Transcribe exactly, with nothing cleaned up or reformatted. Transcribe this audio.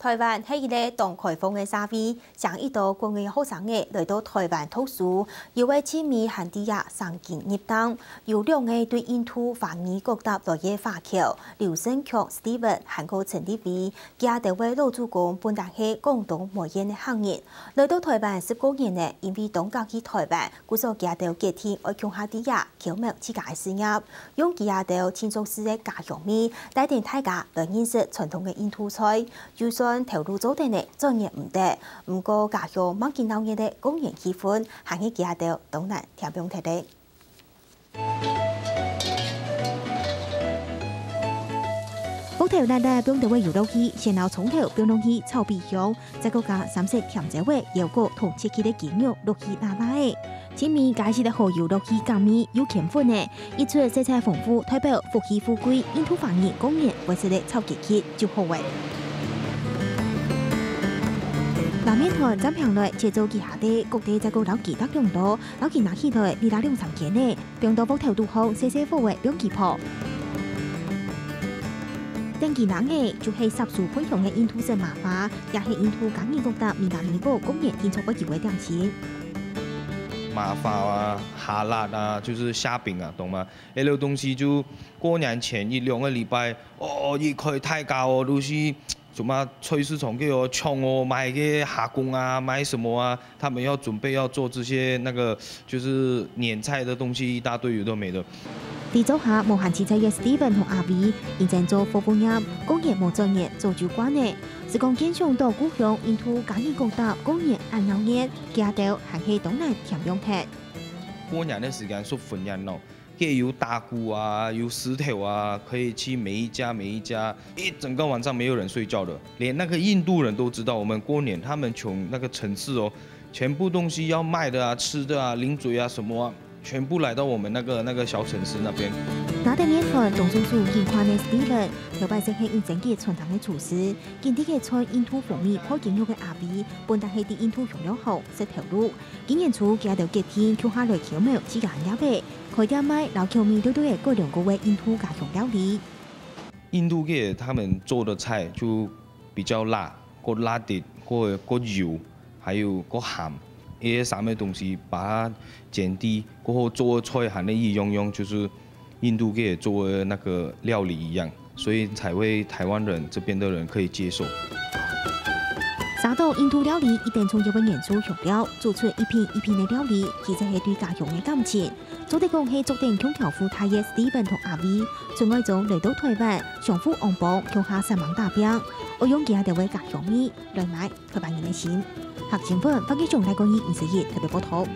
臺灣係一個當開放个社會，像一兜國外學生仔來到臺灣讀書，有个盡尾還在這生根入當，有兩個對印度華語各搭來个華僑，劉勝強Steven還過陳立偉，佢兜个老祖公本來係廣東梅縣个客人，來到臺灣十過年了，因為當佮意臺灣，故所佢兜決定愛共下在這 巧妙自家个事業，用佢兜新竹市个家鄉味，帶等大家來認識傳統个印度菜。就算頭路做得呢，轉眼毋得，毋過家鄉麼个鬧熱个過年氣氛，還係佢兜當難添放忒个。鑊頭熱熱，放兜个油落去，先摎蔥頭放落去炒燴香，再過加三色甜椒仔、腰果同切去个雞肉落去抐抐仔。 盡尾加一息个蠔油落去減味又添粉呢，一出色彩豐富，代表福氣富貴，印度華人過年會食个炒雞翅就好欸。摎麵團斬平來，切做幾下垤，各垤再過摎雞蛋兩刀，摎佢拿起來，瀝摎兩三圈呢，放到鑊頭肚項，細細火仔放佢烰。等佢冷咧，就係煠酥噴香个印度式麻花，也係印度加爾各答美拉尼堡過年定著會有个點心。 麻花啊、哈辣啊，就是蝦餅啊，懂嗎？該兜東西就過年前一兩個禮拜，哦，一開大家哦，都去什麼菜市場去哦，搶哦，買个蝦公啊，買什麼啊，他們要準備要做這些那個，就是年菜的東西，一大堆有的沒的。在灶下無閒洎菜个Steven同阿偉，因為做服務業，過年無轉年，早就慣咧。 時光間想到故鄉印度加爾各答過年恁鬧熱，佢兜還係當難添放忒。過年的時間十分熱鬧，該有打鼓啊，有獅頭啊，可以去每一家每一家，一整個晚上沒有人睡覺的，連那個印度人都知道我們過年，他們從那個城市哦，全部東西要賣的啊、吃的啊、零嘴啊什麼啊， 全部來到我們那個，那個小城市那邊。拿等麵團當順手緊擐个Steven，頭擺就係因為佢傳統个廚師，緊在該摻印度風味配雞肉个阿偉，本來係在印度香料行食頭路。今年初佢兜決定共下來巧妙自家个業仔，開店賣摎口味對對个各樣各味个印度家鄉料理。印度个他們做的菜就 比較辣，過辣个，過，過油，還有過鹹，這三個東西把它煎底，過後做个菜還係一樣樣，就是印度个做个那個料理一樣，所以才會台灣人這邊的人可以接受。說到印度料理，一定重要个元素香料，做出一品一品个料理，其實係對家鄉个感情。 做得講係足頂共條褲帶个Steven同阿偉，出外庄來到臺灣，相互仰幫，共下煞猛打拚，愛用佢兜个家鄉味來買臺灣人个心。客情分，發給上來關於五十一特別報導。